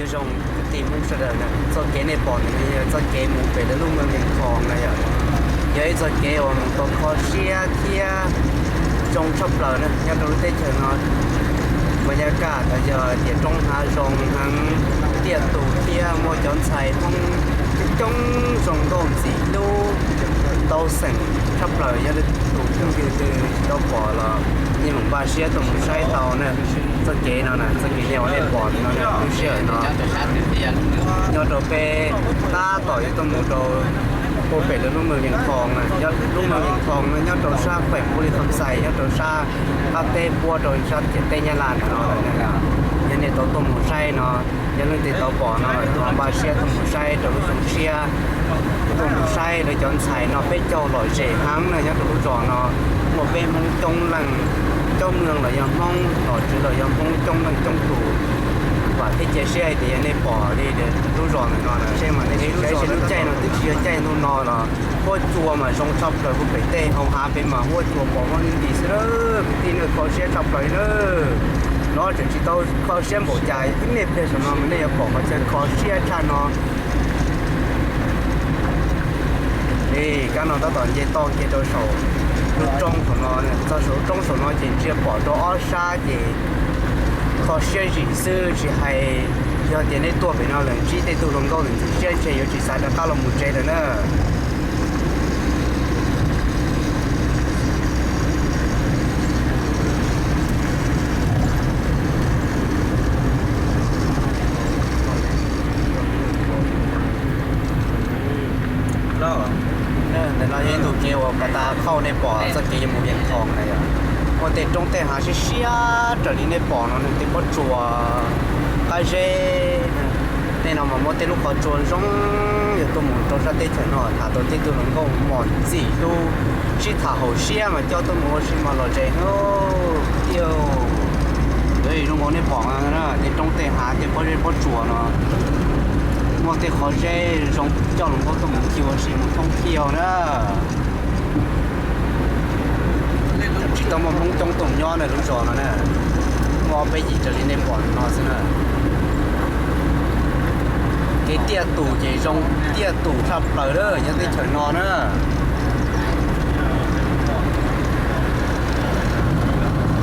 Nyob zoo kwv tij Hmoob sawv daws na, txoj kev nej pom ntawm no yog txoj kev mus pem lawv lub moos Vias Khoos na yom. Yog ib txoj kev uas mus tau kho siab thiab zoo tshaj plaws na nyob rau lub teb chaws no. Vas yaj kaj tas yog tias roob hav zoo heev, tiaj tus thiab muaj cov ntxhais Hmoob coob zoo nkauj ntxim hlub tau xeem tshaj plaws. Yog tus phooj ywg twg tsis tau pom los yeej meem npaj siab tuaj mus saib tau na. Txoj kev no na, txoj kev nej ua nej pom no, lub sij hawm no nyob rau peb tab tom yuav tuaj mus rau puag pem lawv lub moos Vias Khoos na. Lub moos Vias Khoos no nyob rau sab Kham Pu Li Kham Xais, nyob rau sab qab teb puab rau sab ciam teb Nyab Laj no. Yog nej tau tuaj mus saib no, yog leej twg tau pom no los npaj siab tuaj mus saib rau lub xyoo tshiab, tuaj mus saib lawv cov ntxhais no peb caug lom zem heev na nyob rau lub zos no. Muaj peb Hmoob coob leej, coob leej los yog Hmoob, nom tswv los yog Hmoob coob leej coob tus. Vam thiab cia siab hais tias yog nej pom li lub zos ntawm no na, seb mas nej saib seb lub caij no twb tsis yog caij ntuj no los huab cua mas zoo tshaj plaws. Puag pem tej hau hav pem mas huab cua pom huab nti xwb. Kwv tij nej, kho siab tshaj plaws li na. No tseem tsis tau kho siab npaum cas, ib me pliag saum no mas nej yuav pom qhov chaw kho siab tshaj no. Kab no tab tom nce toj kiag rau saum lub roob saum no, txog saum lub roob saum no ces ntsia pom rau ob sab ces kho siab zim xwb. Tsis hais yog tias nej tuaj pem no lawm ntsib tej tug hluas nkauj lawm ntxim siab ntshe yuav tsis xav rov qab los mus tsev lawm na. Ntawm no yog ib ntu kev uas pas tas khauj nej pom txoj kev yuav mus Vias Khoos na yom. Muaj tej roob tej hav siab siab raws li nej pom no, nws tej pob tsuas qab zeb. Tej no mas muaj tej lub qhov tsua zoo, yuav tuaj mus rau sab teb chaws no tham tau tej tug hluas nkauj mos ntxim hlub, sib tham haum siab mas coj tuaj mus ua si mas lom zem nawb kwv tij. Zoo nkaus nej pom tej roob tej hav tej pob zeb pob tsuas no, muaj tej qhov zeb zoo coj hluas nkauj tuaj mus khi ua si mus thoob thiaj na. Tsis tau muaj Hmoob coob tuaj nyob na lub zos no na, muaj ob peb yim raws li nej pom no xwb na. Kev tiaj tus ces zoo tiaj tus tshaj plaws lawm nyob teb chaws no na.